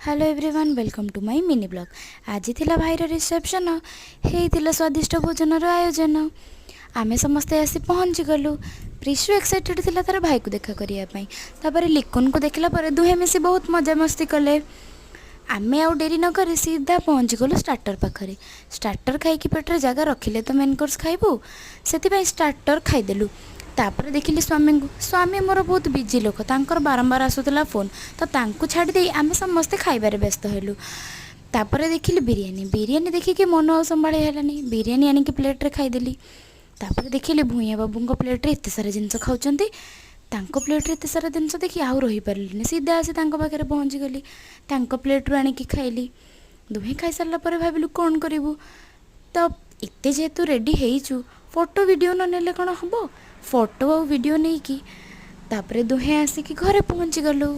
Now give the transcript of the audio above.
Hello everyone, welcome to my mini vlog. ଆଜି ଥିଲା ଭାଇର ରିସେପ୍ସନ୍, ହେଇଥିଲା ସ୍ୱାଦିଷ୍ଟ ଭୋଜନର ଆୟୋଜନ। ଆମେ ସମସ୍ତେ ଆସି ପହଞ୍ଚିଗଲୁ। ପ୍ରିଶୁ ଏକ୍ସାଇଟେଡ଼ ଥିଲା ତାର ଭାଇକୁ ଦେଖା କରିବା ପାଇଁ। ତାପରେ ଲିକୁନକୁ ଦେଖିଲା ପରେ ଦୁହେଁ ମିଶି ବହୁତ ମଜାମସ୍ତି କଲେ। ଆମେ ଆଉ ଡେରି ନକରି ସିଧା ପହଞ୍ଚିଗଲୁ ଷ୍ଟାର୍ଟର ପାଖରେ। ଷ୍ଟାର୍ଟର ଖାଇକି ପେଟରେ ଜାଗା ରଖିଲେ ତ ମେନ୍ କୋର୍ସ ଖାଇବୁ, ସେଥିପାଇଁ ଷ୍ଟାର୍ଟର ଖାଇଦେଲୁ। ତାପରେ ଦେଖିଲି ସ୍ୱାମୀଙ୍କୁ। ସ୍ୱାମୀ ମୋର ବହୁତ ବିଜି ଲୋକ, ତାଙ୍କର ବାରମ୍ବାର ଆସୁଥିଲା ଫୋନ୍, ତ ତାଙ୍କୁ ଛାଡ଼ିଦେଇ ଆମେ ସମସ୍ତେ ଖାଇବାରେ ବ୍ୟସ୍ତ ହେଲୁ। ତାପରେ ଦେଖିଲି ବିରିୟାନୀ। ବିରିୟାନୀ ଦେଖିକି ମନ ଆଉ ସମ୍ଭାଳି ହେଲାନି, ବିରିୟାନୀ ଆଣିକି ପ୍ଲେଟ୍ରେ ଖାଇଦେଲି। ତାପରେ ଦେଖିଲି ଭୂଇଁଆ ବାବୁଙ୍କ ପ୍ଲେଟ୍ରେ ଏତେ ସାରା ଜିନିଷ ଖାଉଛନ୍ତି। ତାଙ୍କ ପ୍ଲେଟ୍ରେ ଏତେ ସାରା ଜିନିଷ ଦେଖି ଆଉ ରହିପାରିଲିନି, ସିଧା ଆସି ତାଙ୍କ ପାଖରେ ପହଞ୍ଚିଗଲି, ତାଙ୍କ ପ୍ଲେଟ୍ରୁ ଆଣିକି ଖାଇଲି। ଦୁହେଁ ଖାଇସାରିଲା ପରେ ଭାବିଲୁ କ'ଣ କରିବୁ? ତ ଏତେ ଯେହେତୁ ରେଡ଼ି ହେଇଛୁ, ଫଟୋ ଭିଡ଼ିଓ ନ ନେଲେ କ'ଣ ହେବ? ଫଟୋ ଆଉ ଭିଡ଼ିଓ ନେଇକି ତାପରେ ଦୁହେଁ ଆସିକି ଘରେ ପହଞ୍ଚିଗଲୁ।